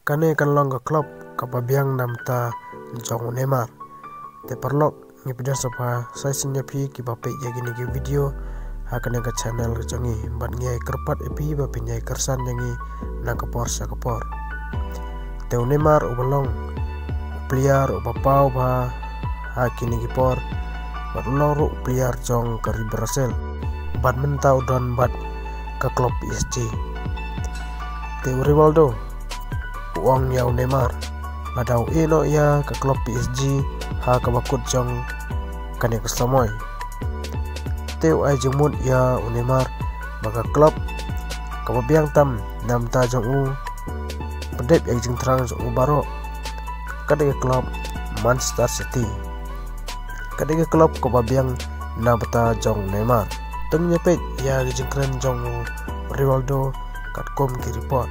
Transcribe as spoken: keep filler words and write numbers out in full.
Kane kan long ka club kaba biang na bynta jong u Neymar. Te paralok, ngi pdiang sngewbha sa shisien ïa phi kiba peit ïa kine ki video ha kane ka channel ka jong ngi, bad ngi ïai kyrpad ïa phi ba phin ïai kyrsan ïa ngi na ka por sha ka por. Te u Neymar uba long u player uba paw bha ha kine ki por, bad u long ruh u player jong ka ri Brazil, bad mynta u don bad ka club P S G. Te u Rivaldo u ong ïa u Neymar lada u ïehnoh ïa ka club P S G ha kaba kut jong kane ka samoi. Te u ai jingmut ïa u Neymar ba ka club kaba biang tam na bynta jong u, ba dep ïa ka jingthrang jong u baroh, ka dei ka club Manchester City. Ka dei ka club kaba biang na bynta jong u Neymar. To ngin ïa peit ïa ka jingkren jong u Rivaldo katkum ki report.